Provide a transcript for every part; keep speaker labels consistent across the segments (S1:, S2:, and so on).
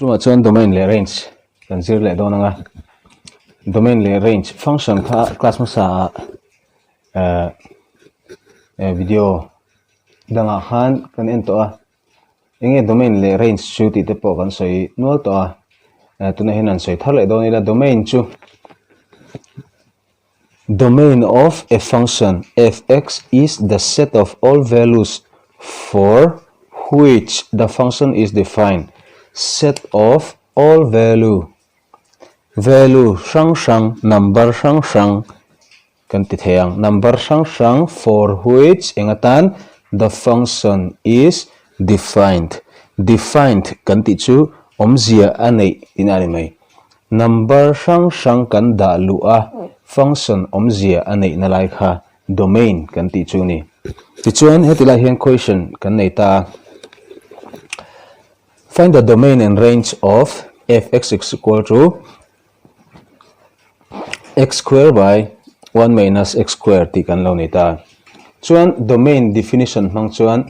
S1: Chungah chuan domain leh range kan zir leh dawn ang a, domain leh range function kha class hmasa ah eh eh video dangah khan kan en tawh a, eng nge domain leh range chu tih te pawh kan sawi nual tawh a, eh tunah hian an sawi thar leh dawn ila domain chu Domain of a function f(x) is the set of all values for which the function is defined. Set of all value, value hrang hrang, number hrang hrang kan ti thei ang, number hrang hrang for which eng atan the function is defined. Defined kan tih chu awmzia a neih tihna a ni mai. Number hrang hrang kan dah luh a, function awmzia a neihna lai kha domain kan tih chu a ni. Tichuan, heti lai hian question kan nei ta a, Find the domain and range of f(x) is equal to x square by 1 minus x square tih kan lo nei ta a. Chuan domain definition hmang chuan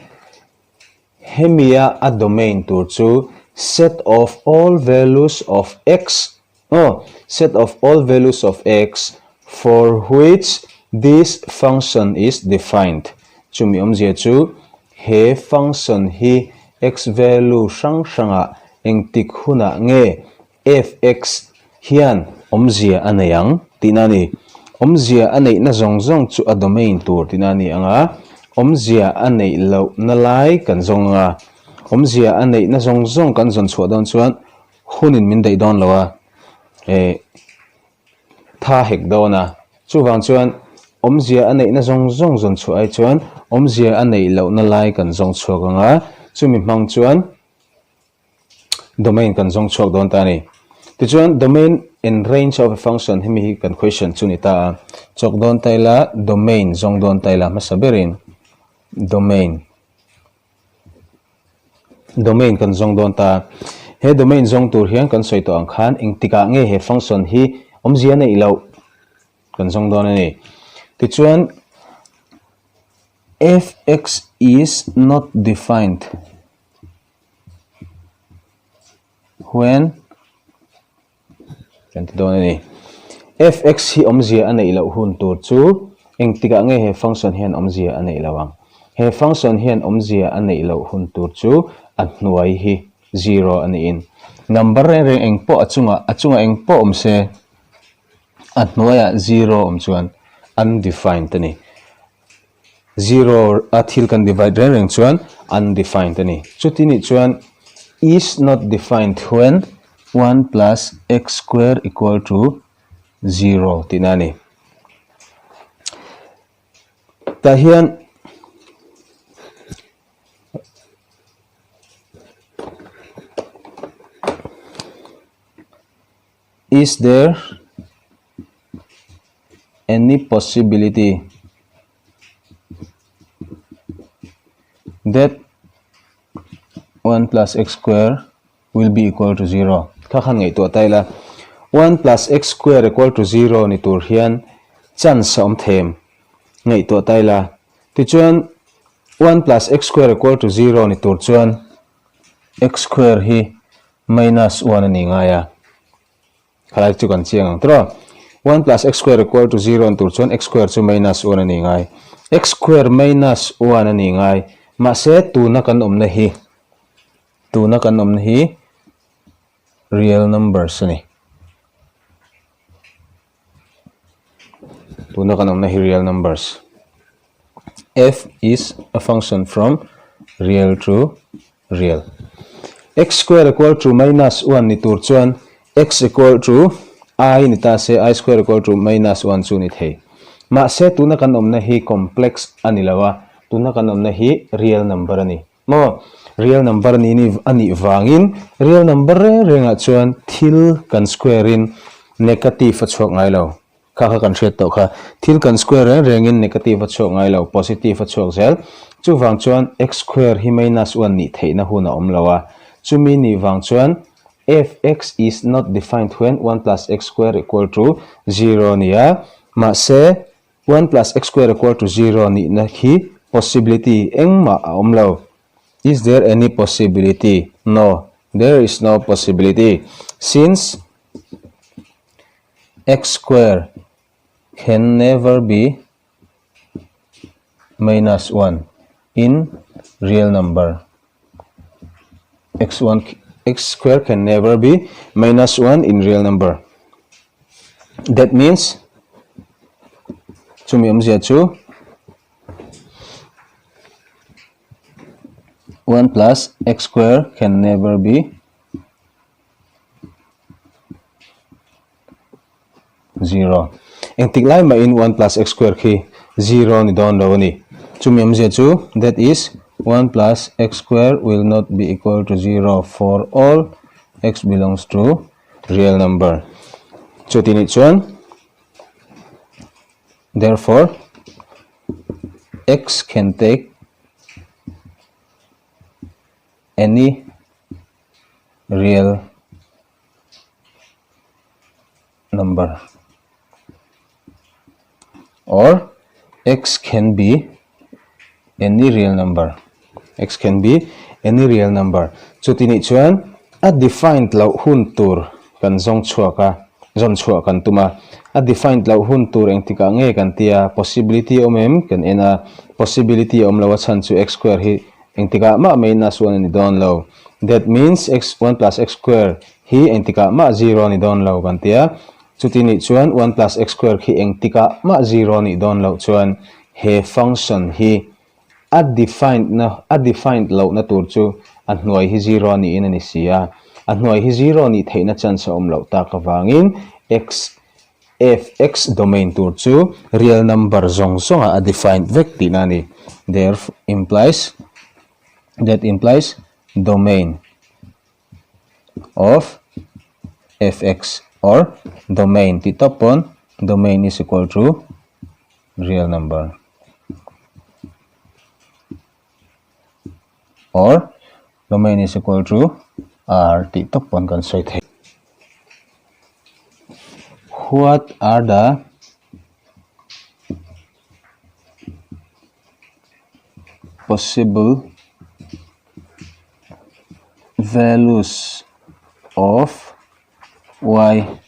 S1: Hemia a domain tur chu set of all values of x aw set of all values of x for which this function is defined. Chumi awmzia chu he function hi x value hrang hrangah engtik hunah nge fx hian awmzia a nei ang tihna a ni. Awmzia a neihna zawng zawng chu a domain tur tihna a ni ang a, awmzia a neih lohna lai kan zawng ang a, awmzia a neihna zawng zawng kan zawn chhuah dawn chuan hunin min daih dawn lo a, eh tha hek dawn a. Chuvang chuan awmzia a neihna zawng zawng zawn chhuah ai chuan awmzia a neih lohna lai kan zawng chhuak ang a, chumi hmang chuan Domain kan zawng chhuak dawn ta a ni. Tichuan domain and range of a function hemi hi kan question chu ni ta a. Chawk dawn ta ila domain zawng dawn ta ila hmasa berin domain domain kan zawng dawn ta a. He domain zawng tur hian kan sawi tawh ang khan engtikah nge he function hi awmzia neih loh kan zawng dawn a ni. Tichuan fx is not defined. When kan ti dawn a ni. Fx hi awmzia a neih loh hun tur chu engtikah nge he function hian awmzia a neih loh ang? He function hian awmzia a neih loh hun tur chu a hnuai hi zero a niin number reng reng eng pawh a chungah a chungah eng pawh awm se a hnuaiah zero awm chuan undefined a ni. Zero a thil kan divide reng reng chuan undefined a ni. Chuti nih chuan is not defined when 1 plus x square equal to 0 tihna a ni. Tah hian Is there any possibility that 1 plus x square will be equal to 0? Kha khan ngaihtuah ta ila 1 plus x square equal to 0 ni tur hian chance a awm them ngaihtuah ta ila. Tichuan 1 plus x square equal to 0 ni tur chuan x square hi minus 1 a ni ngai a, khalai chu kan chiang ang tawh a, 1 plus x square equal to 0 an tur chuan x square chu minus 1 a ni ngai, x square minus 1 a ni ngai, mahse tuna kan awmna hi tuna kan awmna hi real numbers a ni, tuna kan awmna hi real numbers, f is a function from real to real. X square equal to minus 1 ni tur chuan x equal to i ni ta se i square equal to minus 1 chu ni thei. Mahse tuna kan awmna hi complex a ni lo a, tuna kan awmna hi real number a ni. Maw? Real number ni ni a nih vangin real number reng rengah chuan thil kan square in negative a chhuak ngai lo. Kha kha kan hriat tawh kha. Thil kan square reng rengin negative a chhuak ngai lo, positive a chhuak zel. Chuvang chuan x square hi minus 1 nih theihna hun a awm lo a. Chumi nih vang chuan fx is not defined when 1 plus x square equal to 0 a ni a. Mahse, 1 plus x square equal to 0 nihna khi possibility engmah a awm lo. Is there any possibility? No. There is no possibility since x square can never be minus 1 in real number. x1 x square can never be minus 1 in real number. That means chumi awmzia chu 1 plus x square can never be 0. Engtik lai mahin 1 plus x square khi 0 ni dawn lo a ni. Chumi awmzia chu that is 1 plus x square will not be equal to 0 for all x belongs to real number. Chuti nih chuan therefore x can take any real number or x can be any real number x can be any real number chuti nih chuan a defined loh hun tur kan zawng chhuak a zawn chhuah kan tum a a defined loh hun tur engtikah nge kan tia possibility a awm em kan en a possibility a awm lo a chhan chu x square hi Engtikah mah minus 1 a ni dawn lo. That means x 1 plus x square hi engtikah mah zero a ni dawn lo kan ti a. Chuti nih chuan 1 plus x square khi engtikah mah zero a nih dawn loh chuan he function hi a defined na a defined lohna tur chu a hnuai hi zero a niin a ni si a. A hnuai hi zero nih theihna chance a awm loh tak avangin x Fx domain tur chu real number zawng zawngah a defined vek tihna a ni. Therefore implies that implies domain of fx or domain tih tawp pawn domain is equal to real number or domain is equal to r tih tawp pawn kan sawi thei. What are the possible values of y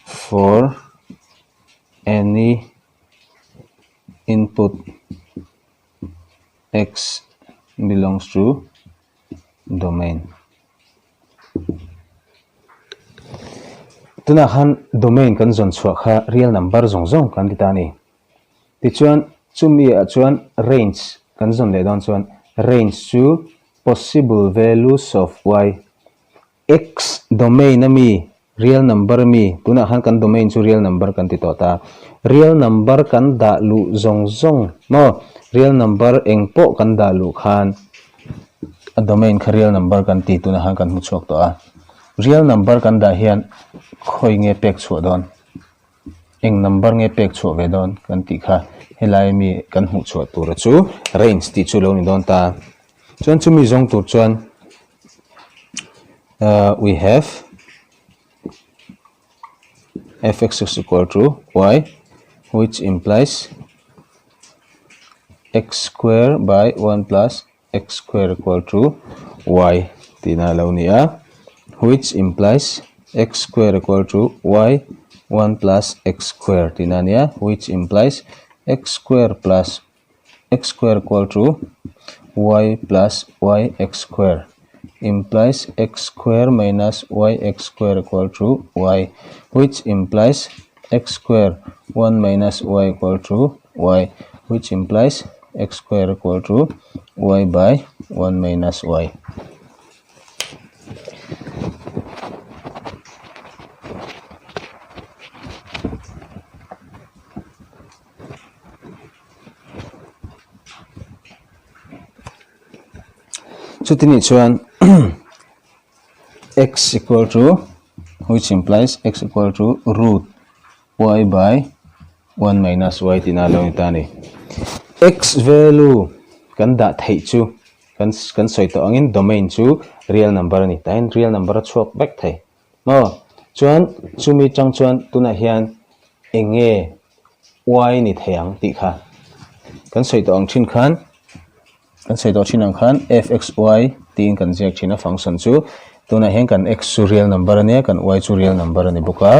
S1: for any input x belongs to domain? Tunah khan domain kan zawn chhuah kha real number zawng zawng kan ti ta a ni. Tichuan chumi ah chuan range kan zawn leh dawn chuan range chu possible values of y x domain ami real number ami tunah khan kan domain chu real number kan ti tawh ta. Real number kan dah luh zawng zawng maw real number eng pawh kan dah luh khan A domain kha real number kan ti tunah khan kan hmu chhuak tawh a. Real number kan dah hian khawi nge pek chhuah dawn? Eng number nge pek chhuah ve dawn kan tih kha helai mi kan hmuh chhuah tura chu range tih chu lo ni dawn ta. Chuan chumi zawng tur chuan uh, we have fx is equal to y which implies x square by 1 plus x square equal to y tihna a lo ni a which implies x square equal to y 1 plus x square tihna a ni a which implies x square plus x square equal to y plus y x square implies x square minus y x square equal to y which implies x square 1 minus y equal to y which implies x square equal to y by 1 minus y. Chuti nih chuan x equal to which implies x equal to root y by 1 minus y tihna a lo ni ta a ni. X value kan dah theih chu kan kan sawi tawh angin domain chu real number a ni tain real number a chhuak vek thei. Maw? Chuan chumi chang chuan tunah hian eng nge y ni thei ang tih kha kan sawi tawh ang thin khan kan sawi tawh thin ang khan fxy tiin kan ziak thin a function chu. Tunah hian kan x chu real number a nia, kan y chu real number a ni bawk a.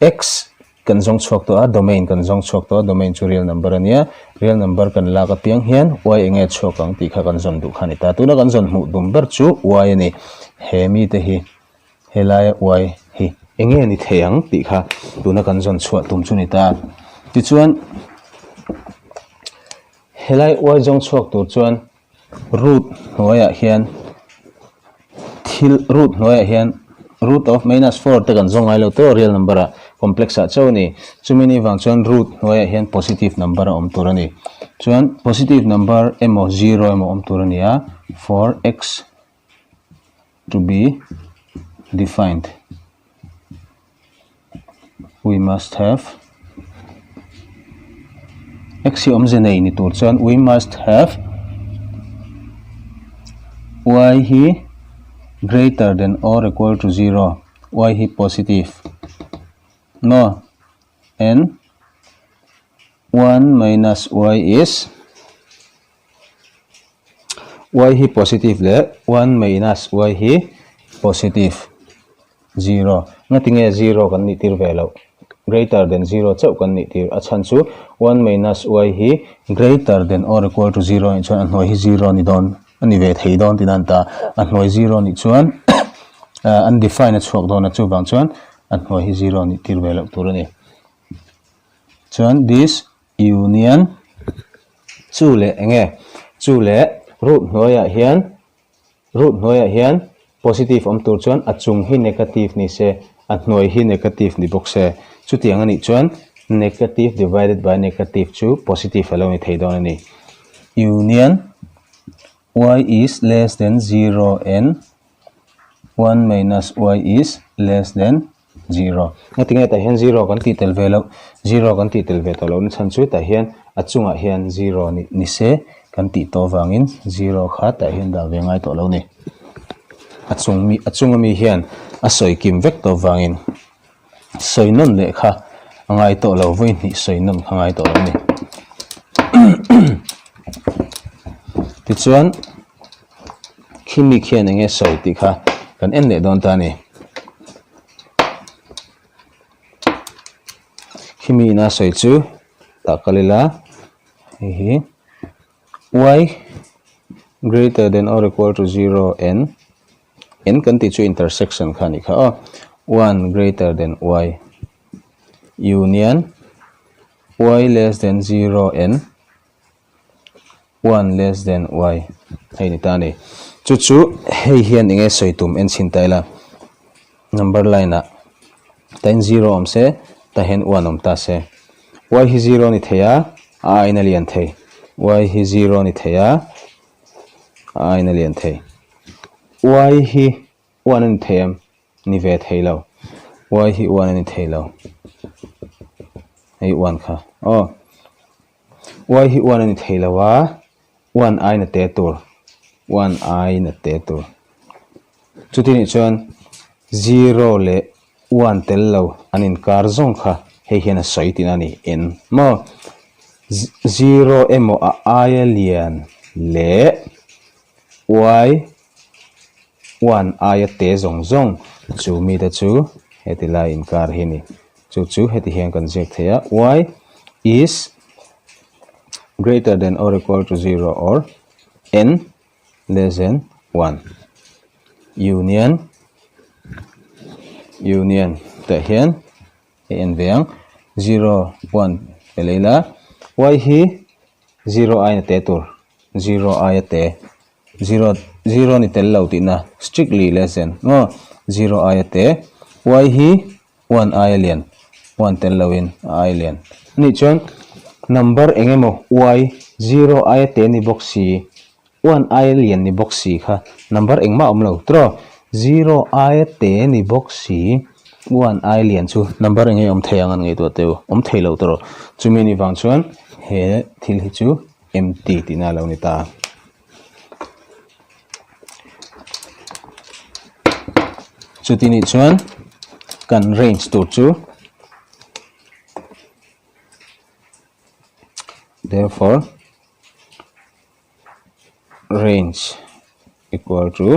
S1: X kan zawng chhuak tawh a, domain kan zawng chhuak tawh a, domain chu real number a nia. Real number kan lak apiang hian y eng nge chhuak ang tih kha kan zawn duh kha a ni ta. Tuna kan zawn hmuh dum ber chu y a ni. He mite hi helaia y hi eng nge ni thei ang tih kha tuna kan zawn chhuah tum chu a ni ta. Tichuan helai y zawng chhuak tur chuan root hnuaiah hian thil root hnuaiah hian root of minus 4 te kan zawng ngai lo tawh real number ah complex ah chauh a ni chumi ni vang chuan root hnuaiah hian positive number a awm tur a ni chuan positive number emaw zero emaw awm tur a ni a for x to be defined we must have x hi awmze nei ni tur chuan we must have y hi greater than or equal to 0 y hi positive no and 1 minus y is y hi positive leh 1 minus y hi positive 0 ngatinge 0 kan nih tir ve loh greater than 0 chauh kan nih tir a chhan chu 1 minus y hi greater than or equal to 0 nih chuan a hnuai hi 0 ni dawn a ni ve thei dawn tih nan ta a hnuai 0 nih chuan undefined a chhuak dawn a chuvang chuan a hnuai hi 0 nih tir ve loh tur a ni chuan this Union chu leh eng nge? Chu leh root hnuaiah hian root hnuaiah hian positive awm tur chuan a chung hi negative ni se, a hnuai hi negative ni bawk se. Chutiang a nih chuan negative divided by negative chu positive a lo ni thei dawn a ni. Union y is less than 0 and 1 minus y is less than 0. Ngatinge tah hian 0 kan tih tel ve loh? 0 kan tih tel ve tawh loh na chhan chu tah hian a chungah hian 0 ni ni se kan tih tawh avangin 0 kha tah hian dah ve ngai tawh lo ni. A chung mi a chunga mi hian a sawi kim vek tawh avangin sawi nawn leh kha a ngai tawh lo vawi hnih sawi nawn kha ngai tawh lo ni. Tichuan Khimi khian enge sawi tih kha kan en leh dawn ta a ni. Khimi ina sawi chu tah kal ila hei hi y greater than or equal to 0 n n kan tih chu intersection kha a nih kha aw 1 greater than y union y less than 0 n 1 less than y hei ni ta a ni. Chu chu hei hian eng nge sawi tum en chhin ta ila number line ah tain zero awm se tah hian one awm ta se y hi zero ni thei a a aiin a lian thei y hi zero ni thei a a aiin a lian thei y hi one a ni thei em ni ve thei lo y hi one a ni thei lo hei one kha aw. Y hi uan a ni thei lo a, uan aiin a te tur, uan aiin a te tur. Chuti nih chuan zero leh uan tel lo an inkar zawng kha hei hian a sawi tihna a ni, en maw? Zero emaw a aia lian leh y uan aia te zawng zawng chu mite chu heti lai inkar hi a ni. Chu chu heti hian kan ziak thei a, y is greater than or equal to 0 or n less than 1 union union tah hian hei en ve ang 0 1 pe leh ila y hi 0 aia te tur 0 aia te 0 0 ni tel lo tihna strictly less than maw 0 aia te y hi One aia lian, one tel loin a aia lian. Anih chuan number eng emaw y zero aia te ni bawk si, one aia lian ni bawk si kha number engmah a awm lo tiraw? Zero aia te ni bawk si, one aia lian chu number eng nge awm thei ang an ngaihtuah teu? Awm thei lo tiraw? Chumi anih vang chuan he thil hi chu empty tihna a lo ni ta. Chuti nih chuan kan range tur chu therefore range equal to.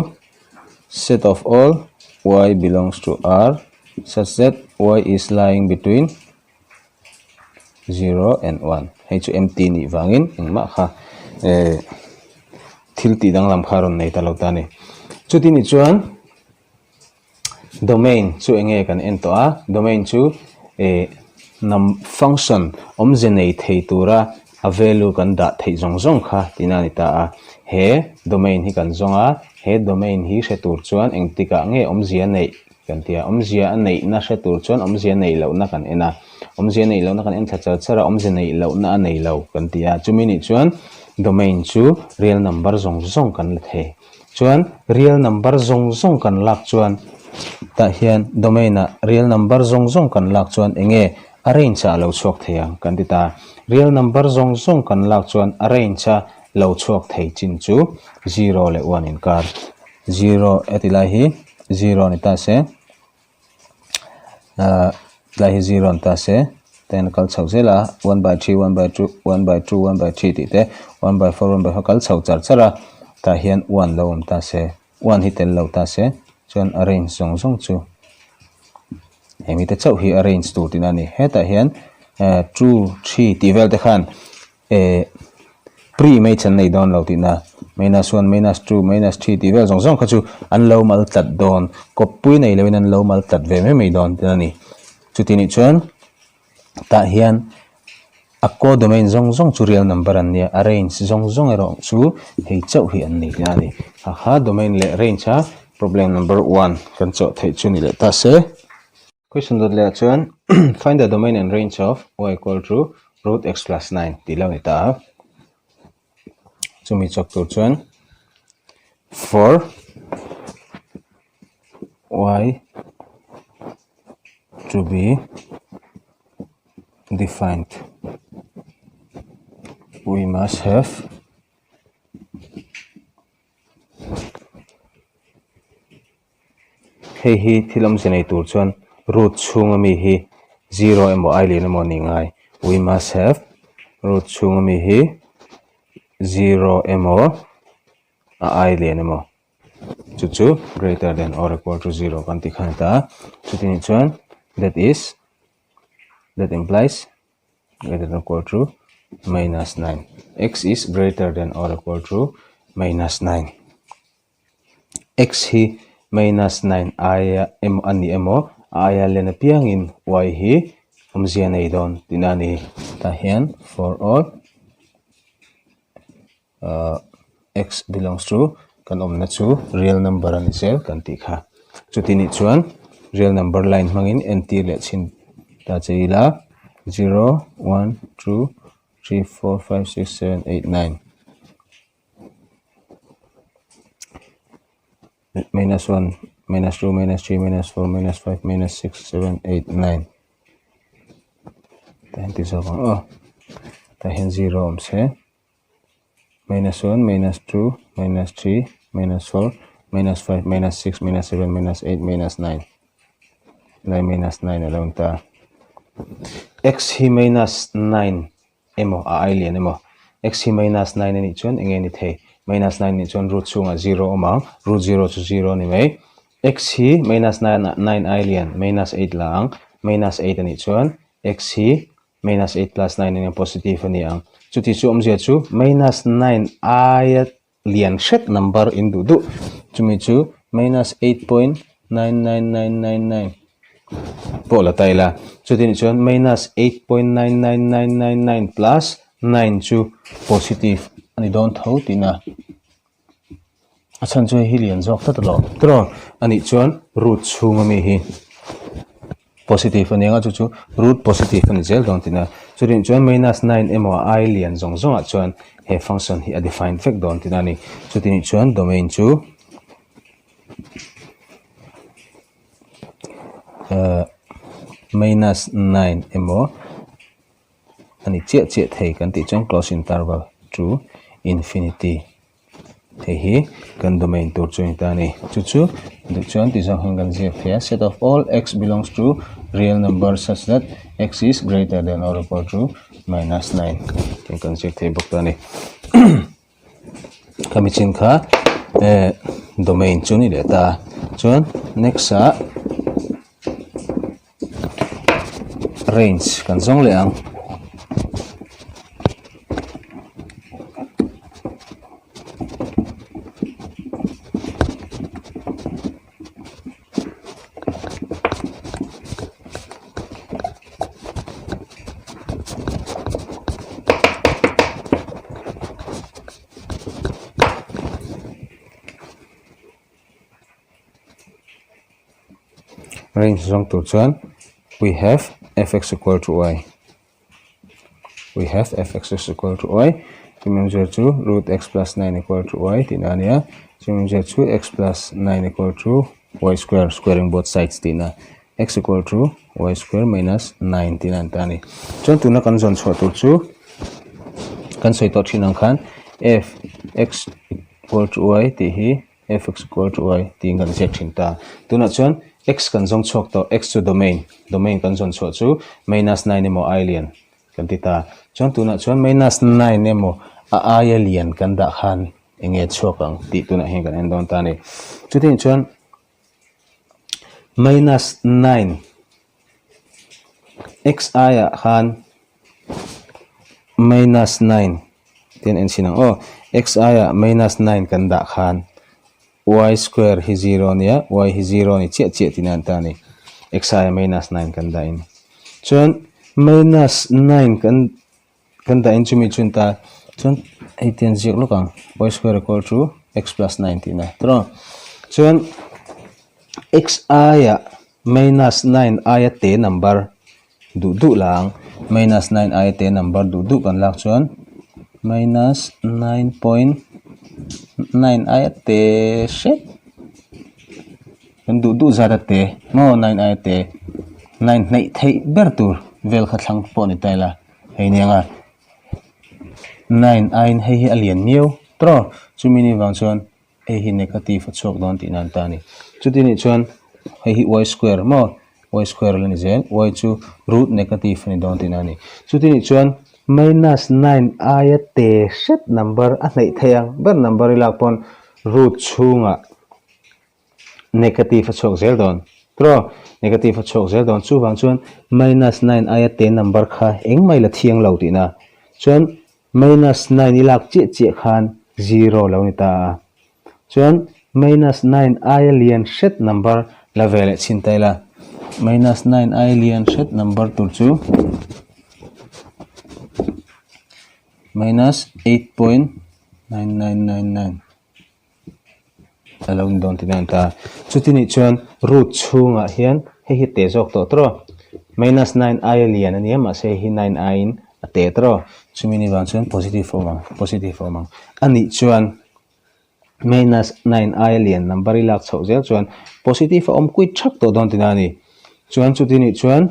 S1: Set of all y belongs to R such that y is lying between 0 and 1. Hei chu empty nih vangin engmah kha eh thil tih danglam kha rawn nei ta lo ta a ni. Chuti nih chuan Domain chu eng nge kan en tawh a, domain chu eh num function awmze nei thei tura a value kan dah theih zawng zawng kha tihna a ni ta a. He domain hi kan zawng a, he domain hi hre tur chuan engtikah nge awmzia neih kan ti a, awmzia a neihna hre tur chuan awmzia neih lohna kan en a, awmzia neih lohna kan en thla char char a, awmze neih lohna a nei lo kan ti a, chumi nih chuan domain chu real number zawng zawng kan la thei. Chuan real number zawng zawng kan lak chuan tah hian domain ah real number zawng zawng kan lak chuan eng nge a range ah a lo chhuak thei ang kan ti ta. Real number zawng zawng kan lak chuan a range a lo chhuak thei chin chu zero leh one inkar zero heti lai hi zero a ni ta se. Ahh tlai hi zero an ta se ten a kal chho zel a one by three one by two one by two one by three tih te one by four one by four kal chho char char a tah hian one lo awm ta se one hi tel lo ta se chuan a range zawng zawng chu heng mite chauh hi a range tur tihna a ni hetah hian eh two three tih vel te khan. Eh pre image an nei dawn lo tihna minus one minus two minus three tih vel zawng zawng kha chu an lo mal tlat dawn kawppui nei loin an lo mal tlat ve mai mai dawn tihna a ni chuti nih chuan tah hian a codomain zawng zawng chu real number an nia a range zawng zawng erawh chu hei chauh hi an nei tihna a ni ha kha domain leh range a problem number one kan chawh theih chu ni leh ta se. Question dawt leh ah chuan find the domain and range of y equal to root x plus 9 tih lo ni ta a. Chumi chawk tur chuan for y to be defined we must have Hei hi thil awmze nei tur chuan root chhung ami hi zero emaw ai lian emaw a ni ngai. We must have root chhung ami hi zero emaw a ai lian emaw chu chu greater than or equal to zero kan tih khan a ta a. Chuti nih chuan that is that implies greater than or equal to minus 9 x is greater than or equal to minus 9. X hi minus 9 aia emaw a ni emaw a aia len apiangin y hi awmzia nei dawn tihna a ni. Tah hian for all ah x belongs to kan awmna chu real number a ni zel kan tih kha. Chuti nih chuan real number line hmangin entir leh chhin ta che ila zero one two three four five six seven eight nine. Minus 1, minus 2, minus 3, minus 4, minus 5, minus 6, 7, 8, 9. Tah hian ti zawk ang aw. Tah hian 0 awm se. Minus 1, minus 2, minus 3, minus 4, minus 5, minus 6, minus 7, minus 8, minus 9. Lai minus 9 a lo ni ta. X hi minus 9 emaw a ai lian emaw x hi minus 9 a nih chuan eng nge ni thei minus 9 nih chuan root chhungah zero awm ang root zero chu zero a ni mai x hi minus 9 ah 9 ai lian minus 8 la ang minus 8 a nih chuan x hi minus 8 plus 9 eng nge positive a ni ang chuti chu awmzia chu minus 9 aia lian hret number in duh duh chumi chu minus 8.99999 pawh la ta ila chuti nih chuan minus 8.99999 plus 9 chu positive a ni dawn tho tihna a chhan chu hei hi lian zawk tlat alawm tiraw a nih chuan root chhung ami hi. Positive a nia chu chu root positive a ni zel dawn tihna. Chutih chuan minus 9 emaw a ai lian zawng zawngah chuan he function hi a define vek dawn tihna a ni. Chutih chuan domain chu eh minus 9 emaw a ni chiah chiah thei kan tih chuan close interval to infinity. Hei hi kan domain tur chu a ni ta a ni. Chu chu duh chuan ti zawng hian kan ziak thei a, set of all x belongs to real number such that x is greater than or equal to minus 9 tiin kan ziak thei bawk ta a ni. Khami chin kha eh. domain chu ni leh ta. Chuan next ah range kan zawng leh ang. Range zawng tur chuan we have fx equal to y we have fx is equal to y chumi awmzia chu root x plus 9 equal to y tihna a nia chumi awmzia chu x plus 9 equal to y square squaring both sides tihna x equal to y square minus 9 tihna an ta a ni chuan tuna kan zawn chhuah tur chu kan sawi tawh thin ang khan f x equal to y tih hi f x equal to y tiin kan ziak thin ta. Tunah chuan x kan zawng chhuak tawh, x chu domain, domain kan zawn chhuah chu minus 9 emaw ai lian kan ti ta. Chuan tunah chuan minus 9 emaw a aia lian kan dah khan eng nge chhuak ang tih tunah hian kan en dawn ta a ni. Chutiang chuan minus 9 x aiah khan minus 9 Tin en chhin ang aw. X aiah minus 9 kan dah khan y square hi 0 a nia, y hi 0 a ni chiah chiah tihna an ta a ni. X aiah minus 9 kan dah in. Chuan minus 9 kan kan dah in chumi chu an ta chuan hei te an ziak lawk ang y square equal to x plus 9 tihna tawh. Chuan x aiah minus 9 aia te number duh duh la ang. Minus 9 aia te number duh duh kan lak chuan minus 9.9 aia te hret kan duh duh zat a te maw 9 aia te 9 hnaih theih ber tur vel kha thlang pawh ni ta ila hei nia nga 9 aiin hei hi a lian miau tawh chumi ni vang chuan Hei hi negative a chhuak dawn tihna an ta a ni. Chuti nih chuan hei hi y square maw? y square la ni zel. y chu root negative a ni dawn tihna a ni. Chuti nih chuan minus 9 aia te hret number a hnaih theih ang ber number i lak pawn root chhungah negative a chhuak zel dawn. Tiraw? Negative a chhuak zel dawn. Chuvang chuan minus 9 aia te number kha engmah i la thiang lo tihna. Chuan Minus 9 i lak chiah chiah khan zero lo ni ta a. Chuan minus 9 aia lian hret number la ve leh chhin ta ila. Minus 9 aia lian hret number tur chu minus 8.9999 a lo ni dawn tih a ni ta. Chuti nih chuan root chhungah hian hei hi te zawk tawh tawh minus 9 aia lian a nia mahse hei hi 9 aiin a te tawh chumi ni vang chuan positive a awm ang positive a awm ang a nih chuan minus 9 aia lian number i lak chhoh zel chuan positive a awm kuit thak tawh dawn tihna a ni chuan chuti nih chuan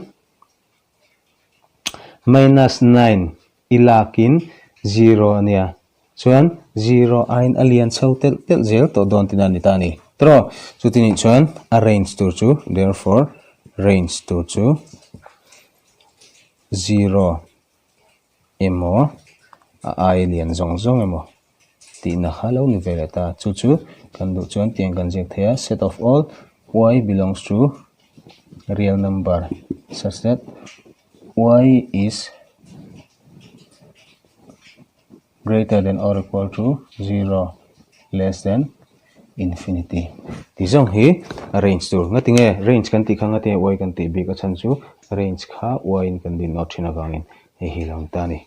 S1: Minus 9 i lakin 0 a nia. Chuan 0 aiin a lian chho telh telh zel tawh dawn tihna a ni ta a ni. Tawh chuti nih chuan a range tur chu therefore range tur chu 0 emaw a aia lian zawng zawng emaw tihna kha lo ni ve leh ta. Chu chu kan duh chuan tiang kan ziak thei a, set of all y belongs to real number such that y is greater than or equal to 0 less than infinity tih zawng hi range tur nga tinge range kan tih kha nga tinge y kan tih bik a chhan chu range kha y in kan din nawt thin avangin hei hi lo ni ta a ni.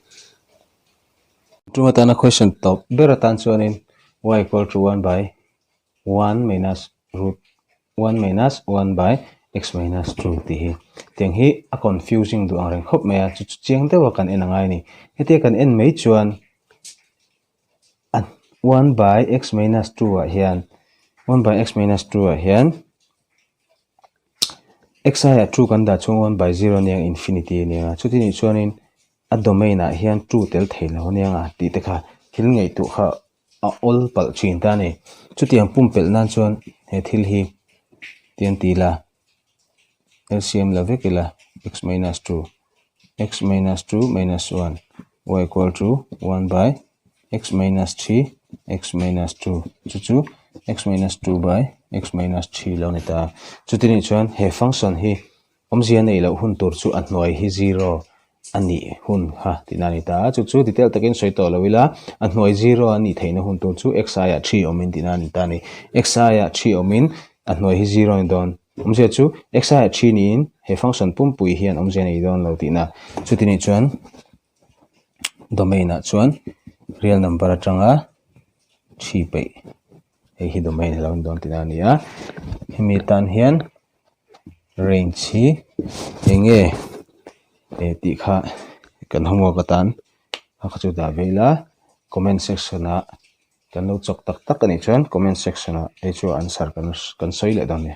S1: Tum atana question tawp ber atan chuanin y equal to 1 by 1 minus root 1 minus 1 by x minus 2 tih hi. Tiang hi a confusing duh ang reng khawp mai a, chu chu chiang deuha kan en a ngai a ni. Hetia kan en mai chuan a 1 by x minus 2 ah hian 1 by x minus 2 ah hian x aiah 2 kan dah chhung 1 by 0 ania infinity ania chuti nih chuanin a domain ah hian 2 tel thei lo ania nga tih te kha thil ngaihtuah kha a awl palh thin ta a ni. Chutiang pumpelh nan chuan he thil hi ti an ti ila LCM la vek ila x minus 2 x minus 2 minus 1 y equal to 1 by x minus 3 x minus 2 chu chu x minus 2 by x minus 3 lo ni ta. Chuti nih chuan he function hi awmzia neih loh hun tur chu a hnuai hi zero a nih hun kha tihna a ni ta a. Chu chu detail takin sawi tawh lo ila, a hnuai zero a nih theihna hun tur chu x aiah 3 awmin tihna a ni ta a ni. X aiah 3 awmin a hnuai hi zero a ni dawn. Awmzia chu x aiah 3 niin he function pumpui hian awmzia a nei dawn lo tihna. Chuti nih chuan domain ah chuan real number atanga thi peih hei hi domain a lo ni dawn tihna a ni a hemi tan hian range hi eng nge eh tih kha kan homework atan a kha chu dah ve ila comment section ah kan lo chawk tak tak a nih chuan comment section ah hei chu answer kan sawi leh dawn a ni.